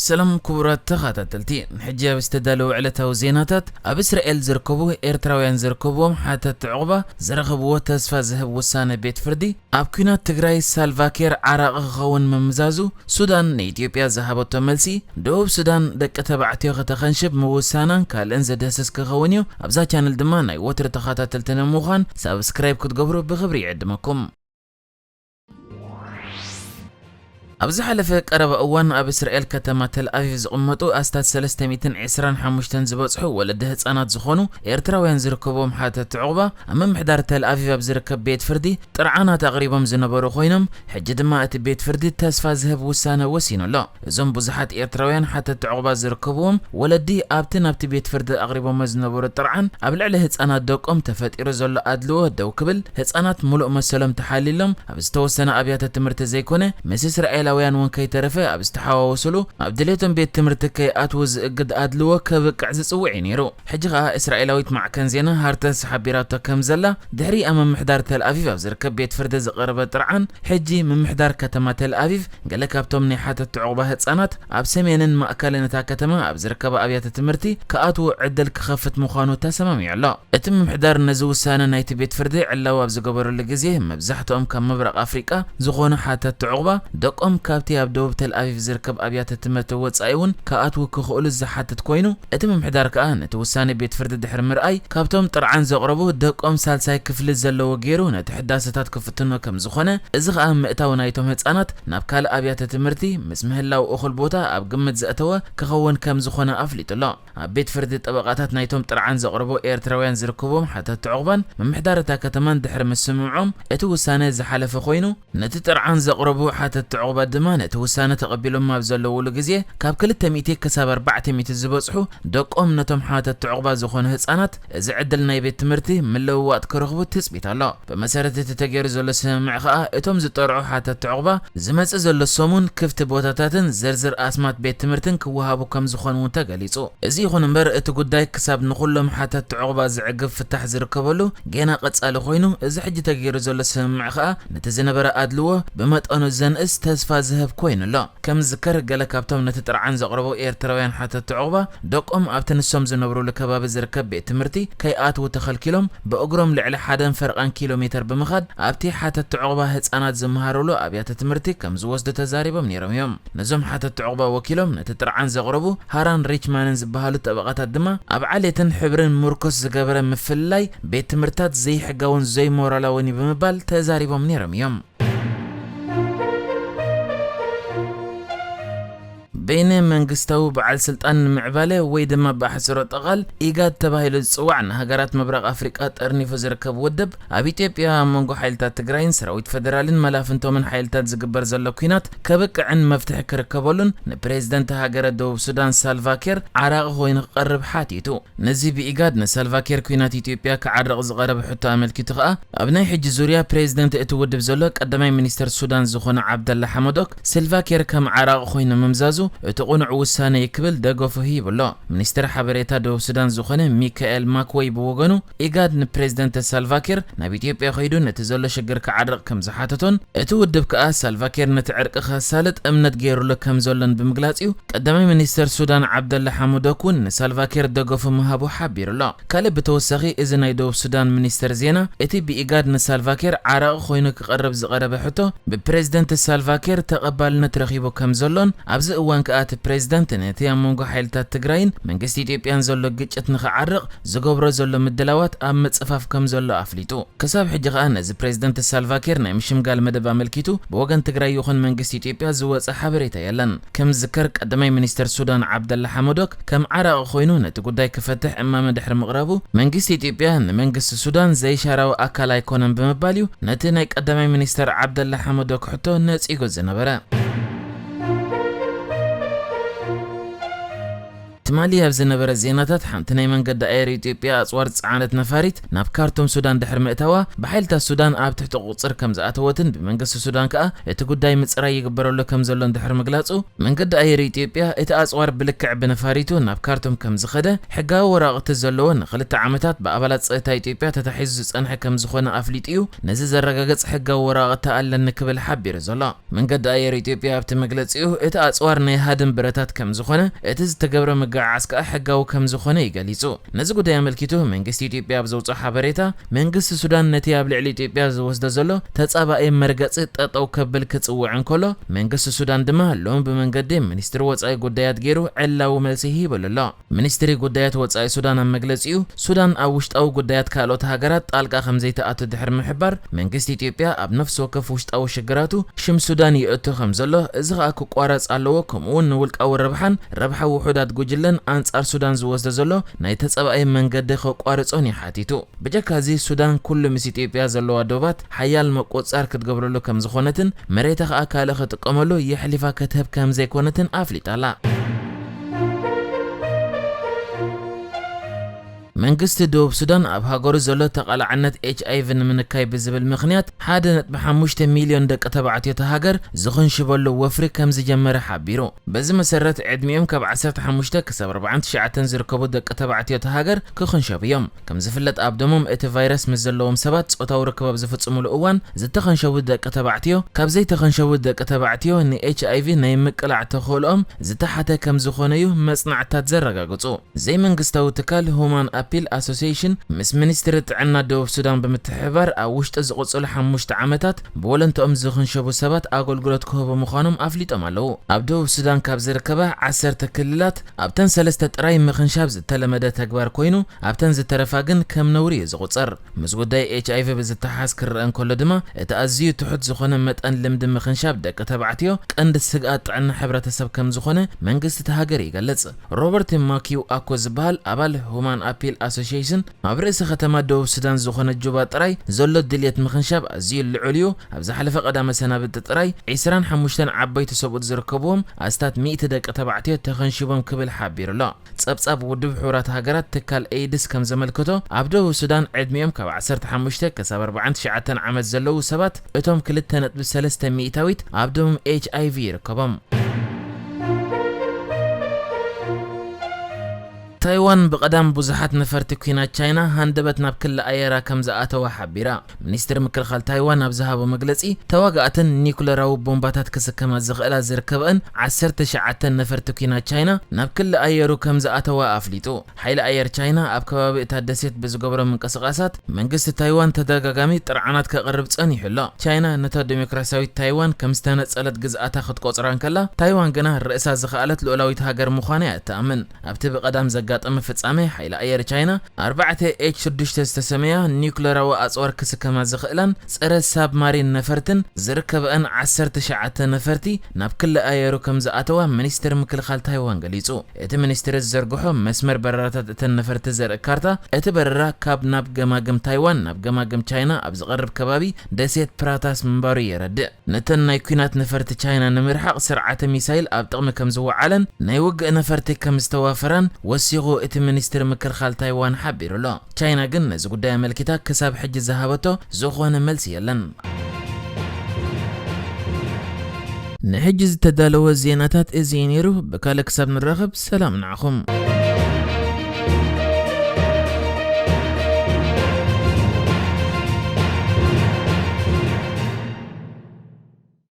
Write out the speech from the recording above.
ሰላም ክቡራት ተኸታተልቲ፣ ንሕጂ ኣብ ዝተዳለወ ዕለታዊ ዜናታት፣ ኣብ እስራኤል ዝርከቡ ኤርትራውያን ዝርከብዎም ሓተትቲ ዑቕባ ዝረኸብዎ ተስፋ ዝህብ ውሳነ ቤት ፍርዲ፣ ኣብ ኲናት ትግራይ ሳልቫኪር ዓራቒ ክኸውን ምምዛዙ፣ ሱዳን ንኢትዮጵያ ዝሃበቶ መልሲ፣ ደቡብ ሱዳን ደቂ ተባዕትዮ ከተኸንሽብ ምውሳናን ካልእን ዝድህስስ ክኸውን እዩ። ኣብዛ ቻነል ድማ ናይ ወትሩ ተኸታተልቲ ንምዃን ሳብስክራይብ ክትገብሩ ብኽብሪ ይዕድመኩም። ኣብ ዝሓለፈ ቀረባ እዋን ኣብ እስራኤል ከተማ ተል ኣቪቭ ዝቕመጡ ኣስታት ሰለስተ ሚእትን ዕስራን ሓሙሽተን ዝበጽሑ ወለዲ ህጻናት ዝኾኑ ኤርትራውያን ዝርከብዎም ሓተትቲ ዑቕባ፣ ኣብ ምምሕዳር ተል ኣቪቭ ኣብ ዝርከብ ቤት ፍርዲ ጥርዓናት ኣቕሪቦም ዝነበሩ ኮይኖም፣ ሕጂ ድማ እቲ ቤት ፍርዲ ተስፋ ዝህብ ውሳነ ወሲኑ ኣሎ። እዞም ብዙሓት ኤርትራውያን ሓተትቲ ዑቕባ ዝርከብዎም ወለዲ፣ ኣብቲ ናብቲ ቤት ፍርዲ ኣቕሪቦሞ ዝነበሩ ጥርዓን ኣብ ልዕሊ ህጻናት ደቆም ተፈጢሩ ዘሎ ኣድልዎ ደው ክብል፣ ህጻናት ምሉእ መሰሎም ተሓሊሎም ኣብ ዝተወሰነ ኣብያተ ትምህርቲ ዘይኮነ፣ ምስ እስራኤላውያን እውን ከይተረፈ ኣብ ዝተሓዋወሱሉ፣ ኣብ ድሌቶም ቤት ትምህርቲ ከይኣትዉ ዝእግድ ኣድልዎ ከብቅዕ ዝጽውዕ እዩ ነይሩ። ሕጂ ኸኣ እስራኤላዊት ማዕከን ዜና ሃርተስ ሓቢራቶ ከም ዘላ፣ ድሕሪ ኣብ ምምሕዳር ተል ኣቪቭ ኣብ ዝርከብ ቤት ፍርዲ ዝቐረበ ጥርዓን፣ ሕጂ ምምሕዳር ከተማ ተል ኣቪቭ ገለ ካብቶም ናይ ሓተትቲ ዑቕባ ህጻናት ኣብ ሰሜንን ማእከልን እታ ከተማ ኣብ ዝርከባ ኣብያተ ትምህርቲ ክኣትዉ ዕድል ክኸፍት ምዃኑ ተሰማሚዑ ኣሎ። እቲ ምምሕዳር ነዚ ውሳነ ናይቲ ቤት ፍርዲ ዕላዊ ኣብ ዝገበረሉ ግዜ፣ መብዛሕትኦም ካብ ምብራቕ ኣፍሪቃ ዝኾኑ ሓተትቲ ዑቕባ፣ ደቆም ካብቲ ኣብ ደቡብ ተል ኣቪቭ ዝርከብ ኣብያተ ትምህርቲ ወጻኢ እውን ክኣትዉ ክኽእሉ ዝሓትት ኮይኑ፣ እቲ ምምሕዳር ከኣ ነቲ ውሳነ ቤት ፍርዲ ድሕሪ ምርኣይ፣ ካብቶም ጥርዓን ዘቕረቡ ደቆም ሳልሳይ ክፍሊ ዘለዎ ገይሩ ነቲ ሕዳሰታት ክፍትኖ ከም ዝኾነ፣ እዚ ከኣ ምእታው ናይቶም ህጻናት ናብ ካልእ ኣብያተ ትምህርቲ ምስ ምህላው እኹል ቦታ ኣብ ግምት ዘእተወ ክኸውን ከም ዝኾነ ኣፍሊጡ ኣሎ። ኣብ ቤት ፍርዲ ጠበቓታት ናይቶም ጥርዓን ዘቕረቡ ኤርትራውያን ዝርከብዎም ሓተትቲ ዑቕባን ምምሕዳር እታ ከተማን ድሕሪ ምስምምዖም፣ እቲ ውሳነ ዝሓለፈ ኮይኑ፣ ነቲ ጥርዓን ዘቕረቡ ሓተትቲ ዑቕባ ድማ ነቲ ውሳነ ተቐቢሎም ኣብ ዘለውሉ ግዜ፣ ካብ ክልተ ሚእቲ ክሳብ ኣርባዕተ ሚእቲ ዝበጽሑ ደቆም ነቶም ሓተትቲ ዑቕባ ዝኾኑ ህጻናት፣ እዚ ዕድል ናይ ቤት ትምህርቲ ምልውዋጥ ክረኽቡ ትጽቢት ኣሎ። ብመሰረት እቲ ተገይሩ ዘሎ ስምምዕ ከኣ፣ እቶም ዝጠርዑ ሓተትቲ ዑቕባ፣ ዝመጽእ ዘሎ ሰሙን ክፍቲ ቦታታትን ዝርዝር ኣስማት ቤት ትምህርትን ክወሃቡ ከም ዝኾኑ እውን ተገሊጹ። እዚ ይኹን እምበር፣ እቲ ጉዳይ ክሳብ ንኹሎም ሓተትቲ ዑቕባ ዝዕግብ ፍታሕ ዝርከበሉ ጌና ቀጻሊ ኮይኑ፣ እዚ ሕጂ ተገይሩ ዘሎ ስምምዕ ከኣ፣ ነቲ ዝነበረ ኣድልዎ ብመጠኑ ዘንእስ ተስፋ ዝህብ ኮይኑ ኣሎ። ከም ዝዝከር፣ ገለ ካብቶም ነቲ ጥርዓን ዘቕረቡ ኤርትራውያን ሓተትቲ ዑቕባ፣ ደቆም ኣብቲ ንሶም ዝነብሩሉ ከባቢ ዝርከብ ቤት ትምህርቲ ከይኣትዉ ተኸልኪሎም፣ ብእግሮም ልዕሊ ሓደን ፈረቓን ኪሎ ሜተር ብምኻድ፣ ኣብቲ ሓተትቲ ዑቕባ ህጻናት ዝመሃሩሉ ኣብያተ ትምህርቲ ከም ዝወስዱ ተዛሪቦም ነይሮም እዮም። ነዞም ሓተትቲ ዑቕባ ወኪሎም ነቲ ጥርዓን ዘቕረቡ ሃራን ሪችማንን ዝበሃሉ ጠበቓታት ድማ፣ ኣብ ዓሌትን ሕብርን ምርኩስ ዝገበረ ምፍልላይ ቤት ትምህርትታት ዘይሕጋውን ዘይሞራላውን እዩ ብምባል ተዛሪቦም ነይሮም እዮም። በይነ መንግስታዊ በዓል ስልጣን ንምዕባለ ወይ ድማ ብኣሕጽሮተ ቃል ኢጋድ ተባሂሉ ዝጽዋዕ ንሃገራት ምብራቕ ኣፍሪቃ ጠርኒፉ ዝርከብ ውድብ፣ ኣብ ኢትዮጵያ ኣብ መንጎ ሓይልታት ትግራይን ሰራዊት ፈደራልን መላፍንቶምን ሓይልታት ዝግበር ዘሎ ኲናት ከብቅዕን መፍትሒ ክርከበሉን ንፕሬዝደንት ሃገረ ደቡብ ሱዳን ሳልቫኪር ዓራቒ ኮይኑ ክቐርብ ሓቲቱ። ነዚ ብኢጋድ ንሳልቫኪር ኲናት ኢትዮጵያ ክዓርቕ ዝቐረበ ሕቶ ኣመልኪቱ ከኣ፣ ኣብ ናይ ሕጂ ዙርያ ፕሬዝደንት እቲ ውድብ ዘሎ ቀዳማይ ሚኒስተር ሱዳን ዝኾነ ዓብደላ ሓመዶክ፣ ሳልቫኪር ከም ዓራቒ ኮይኑ ምምዛዙ እቲ ቅኑዕ ውሳነ እዩ ክብል ደገፉ ሂቡ ኣሎ። ሚኒስተር ሓበሬታ ደቡብ ሱዳን ዝኾነ ሚካኤል ማክወይ ብወገኑ፣ ኢጋድ ንፕሬዝደንት ሳልቫኪር ናብ ኢትዮጵያ ከይዱ ነቲ ዘሎ ሽግር ክዓርቕ ከም ዝሓተቶን፣ እቲ ውድብ ከኣ ሳልቫኪር ነቲ ዕርቂ ከሳልጥ እምነት ገይሩሉ ከም ዘሎን ብምግላጽ እዩ፣ ቀዳማይ ሚኒስተር ሱዳን ዓብደላ ሓሙዶክ እውን ንሳልቫኪር ደገፉ ምሃቡ ሓቢሩ ኣሎ። ካልእ ብተወሳኺ፣ እዚ ናይ ደቡብ ሱዳን ሚኒስተር ዜና፣ እቲ ብኢጋድ ንሳልቫኪር ዓራቒ ኮይኑ ክቐርብ ዝቐረበ ሕቶ ብፕሬዝደንት ሳልቫኪር ተቐባልነት ረኺቡ ከም ዘሎን፣ ኣብዚ እዋን ከኣ እቲ ፕሬዝደንት ነቲ ኣብ መንጎ ሓይልታት ትግራይን መንግስቲ ኢትዮጵያን ዘሎ ግጭት ንኽዓርቕ ዝገብሮ ዘሎ ምድላዋት ኣብ ምጽፋፍ ከም ዘሎ ኣፍሊጡ። ክሳብ ሕጂ ከኣ ነዚ ፕሬዝደንት ሳልቫኪር ናይ ምሽምጋል መደብ ኣመልኪቱ ብወገን ትግራይ ይኹን መንግስቲ ኢትዮጵያ ዝወጸ ሓበሬታ የለን። ከም ዝዝከር፣ ቀዳማይ ሚኒስተር ሱዳን ዓብደላ ሓመዶክ ከም ዓራቒ ኮይኑ ነቲ ጉዳይ ክፈትሕ እማመ ድሕሪ ምቕራቡ፣ መንግስቲ ኢትዮጵያ ንመንግስቲ ሱዳን ዘይሻራዊ ኣካል ኣይኮነን ብምባል እዩ ነቲ ናይ ቀዳማይ ሚኒስተር ዓብደላ ሓመዶክ ሕቶ ነጺጉ ዝነበረ። ትማሊ ኣብ ዝነበረ ዜናታት፣ ሓንቲ ናይ መንገዲ ኣየር ኢትዮጵያ ኣጽዋር ዝጸዓነት ነፋሪት ናብ ካርቱም ሱዳን ድሕሪ ምእታዋ፣ ብሓይልታት ሱዳን ኣብ ትሕቲ ቁጽር ከም ዝኣተወትን ብመንግስቲ ሱዳን ከኣ እቲ ጉዳይ ምጽራይ ይግበረሉ ከም ዘሎን ድሕሪ ምግላጹ፣ መንገዲ ኣየር ኢትዮጵያ እቲ ኣጽዋር ብልክዕ ብነፋሪቱ ናብ ካርቱም ከም ዝኸደ፣ ሕጋዊ ወረቓቕቲ ዘለዎ፣ ንኽልተ ዓመታት ብኣባላት ጸጥታ ኢትዮጵያ ተታሒዙ ዝጸንሐ ከም ዝኾነ ኣፍሊጡ እዩ። ነዚ ዘረጋግጽ ሕጋዊ ወረቓቕቲ ኣለኒ ክብል ሓቢሩ ዘሎ። መንገዲ ኣየር ኢትዮጵያ ኣብቲ መግለጺኡ፣ እቲ ኣጽዋር ናይ ሃድን ብረታት ከም ዝኾነ፣ እቲ ዝተገብረ ምግዕዓዝ ከኣ ሕጋዊ ከም ዝኾነ እዩ ገሊጹ። ነዚ ጉዳይ ኣመልኪቱ መንግስቲ ኢትዮጵያ ኣብ ዘውጽኦ ሓበሬታ፣ መንግስቲ ሱዳን ነቲ ኣብ ልዕሊ ኢትዮጵያ ዝወስዶ ዘሎ ተጻባኢ መርገጺ ጠጠው ከብል ክጽውዕ እንከሎ፣ መንግስቲ ሱዳን ድማ ሎሚ ብመንገዲ ሚኒስትሪ ወጻኢ ጉዳያት ገይሩ ዕላዊ መልሲ ሂብሉ ኣሎ። ሚኒስትሪ ጉዳያት ወጻኢ ሱዳን ኣብ መግለጺኡ፣ ሱዳን ኣብ ውሽጣዊ ጉዳያት ካልኦት ሃገራት ጣልቃ ከም ዘይትኣቱ ድሕሪ ምሕባር፣ መንግስቲ ኢትዮጵያ ኣብ ነፍሲ ወከፍ ውሽጣዊ ሽግራቱ ሽም ሱዳን የእቱ ከም ዘሎ፣ እዚ ኸኣ ክቋረጽ ኣለዎ፣ ከምኡ እውን ንውልቃዊ ረብሓን ረብሓ ውሑዳት ጉጅለን ኣንጻር ሱዳን ዝወስዶ ዘሎ ናይ ተጻባኢ መንገዲ ከቋርጾን እዩ ሓቲቱ። ብጀካ እዚ፣ ሱዳን ኩሉ ምስ ኢትዮጵያ ዘለዋ ዶባት ሓያል መቆጻር ክትገብረሉ ከም ዝኾነትን መሬታ ኸኣ ካልእ ክጥቀመሉ የሕሊፋ ክትህብ ከም ዘይኮነትን ኣፍሊጣ ኣላ። መንግስቲ ደቡብ ሱዳን ኣብ ሃገሩ ዘሎ ተቓላዕነት ኤች ኣይ ቪ ንምንካይ ብዝብል ምኽንያት ሓደ ነጥቢ ሓሙሽተ ሚልዮን ደቂ ተባዕትዮ እታ ሃገር ዝኽንሽበሉ ወፍሪ ከም ዝጀመረ ሓቢሩ። በዚ መሰረት ዕድሚኦም ካብ ዓሰርተ ሓሙሽተ ክሳብ ኣርባዓን ትሽዓተን ዝርከቡ ደቂ ተባዕትዮ እታ ሃገር ክኽንሸቡ እዮም። ከም ዝፍለጥ ኣብ ደሞም እቲ ቫይረስ ምስ ዘለዎም ሰባት ጾታዊ ርክብ ኣብ ዝፍጽሙሉ እዋን ዝተኸንሸቡ ደቂ ተባዕትዮ ካብ ዘይተኸንሸቡ ደቂ ተባዕትዮ ን ኤች ኣይ ቪ ናይ ምቅላዕ ተኽእሎኦም ዝተሓተ ከም ዝኾነ እዩ መጽናዕትታት ዘረጋግጹ። ዘይመንግስታዊ ትካል ሁማን ኣፒል ኣሶሲዬሽን ምስ ሚኒስትሪ ጥዕና ደቡብ ሱዳን ብምትሕብባር ኣብ ውሽጢ ዝቕጽሉ ሓሙሽተ ዓመታት ብወለንትኦም ዝኽንሸቡ ሰባት ኣገልግሎት ክህቡ ምዃኖም ኣፍሊጦም ኣለዉ። ኣብ ደቡብ ሱዳን ካብ ዝርከባ ዓሰርተ ክልላት ኣብተን ሰለስተ ጥራይ ምኽንሻብ ዝተለመደ ተግባር ኮይኑ ኣብተን ዝተረፋ ግን ከም ነውሪ እዩ ዝቑጸር። ምስ ጉዳይ ኤች ኣይ ቪ ብዝተሓዝ ክረአ እንከሎ ድማ እቲ ኣዝዩ ትሑት ዝኾነ መጠን ልምዲ ምኽንሻብ ደቂ ተባዕትዮ ቀንዲ ስግኣት ጥዕና ሕብረተሰብ ከም ዝኾነ መንግስቲ እቲ ሃገር ይገልጽ። ሮበርት ማኪው ኣኮ ዝበሃል ኣባል ሁማን ኣፒል ኣሶሲዬሽን ኣብ ርእሲ ከተማ ደቡብ ሱዳን ዝኾነ ጁባ ጥራይ ዘሎ ድልየት ምኽንሻብ ኣዝዩ ልዑል እዩ። ኣብ ዝሓለፈ ቀዳመ ሰናብቲ ጥራይ ዕስራን ሓሙሽተን ዓበይቲ ሰብኡት ዝርከብዎም ኣስታት ሚእቲ ደቂ ተባዕትዮ ተኸንሺቦም ክብል ሓቢሩ ኣሎ። ጸብጻብ ውድብ ሕቡራት ሃገራት ትካል ኤይድስ ከም ዘመልክቶ፣ ኣብ ደቡብ ሱዳን ዕድሚኦም ካብ ዓሰርተ ሓሙሽተ ክሳብ ኣርባዓን ትሽዓተን ዓመት ዘለዉ ሰባት እቶም ክልተ ነጥቢ ሰለስተ ሚእታዊት ኣብ ደሞም ኤች ኣይ ቪ ይርከቦም። ታይዋን ብቐዳም ብዙሓት ነፈርቲ ኲናት ቻይና ሃንደበት ናብ ክሊ ኣየራ ከም ዝኣተዋ ሓቢራ። ሚኒስትሪ ምክልኻል ታይዋን ኣብ ዝሃቦ መግለጺ፣ ተዋጋእተን ኒኩለራዊ ቦምባታት ክስከማ ዝኽእላ ዝርከበአን ዓሰርተ ትሽዓተ ነፈርቲ ኲናት ቻይና ናብ ክሊ ኣየሩ ከም ዝኣተዋ ኣፍሊጡ። ሓይሊ ኣየር ቻይና ኣብ ከባቢ እታ ደሴት ብዝገብሮ ምንቅስቓሳት፣ መንግስቲ ታይዋን ተደጋጋሚ ጥርዓናት ከቕርብ ጸኒሑ ኣሎ። ቻይና ነታ ዴሞክራሲያዊት ታይዋን ከም ዝተነጸለት ግዝኣታ ክትቆጽራ እንከላ፣ ታይዋን ግና ርእሳ ዝኸኣለት ልኡላዊት ሃገር ምዃና እያ እትኣምን። ኣብቲ ብቐዳም ዘጋጠመ ፍጻመ፣ ሓይሊ ኣየር ቻይና ኣርባዕተ ኤች ሽዱሽተ ዝተሰመያ ኒዩክለራዊ ኣጽዋር ክስከማ ዝኽእላን ጸረ ሳብማሪን ነፈርትን ዝርከበአን ዓሰርተ ትሽዓተ ነፈርቲ ናብ ክሊ ኣየሩ ከም ዝኣተዋ ሚኒስትሪ ምክልኻል ታይዋን ገሊጹ። እቲ ሚኒስትሪ ዝዘርግሖ መስመር በረራታት እተን ነፈርቲ ዘርኢ ካርታ፣ እቲ በረራ ካብ ናብ ገማግም ታይዋን ናብ ገማግም ቻይና ኣብ ዝቐርብ ከባቢ ደሴት ፕራታስ ምንባሩ የረድእ። ነተን ናይ ኲናት ነፈርቲ ቻይና ንምርሓቕ ስርዓተ ሚሳይል ኣብ ጥቕሚ ከም ዝወዓለን ናይ ውግእ ነፈርቲ ከም ዝተዋፈራን ወሲኹ እቲ ሚኒስትሪ ምክልኻል ታይዋን ሓቢሩ ኣሎ። ቻይና ግን ነዚ ጉዳይ ኣመልኪታ ክሳብ ሕጂ ዝሃበቶ ዝኾነ መልሲ የለን። ንሕጂ ዝተዳለወ ዜናታት እዚ እዩ ነይሩ። ብካልእ ክሳብ ንራኸብ ሰላም ንዓኹም።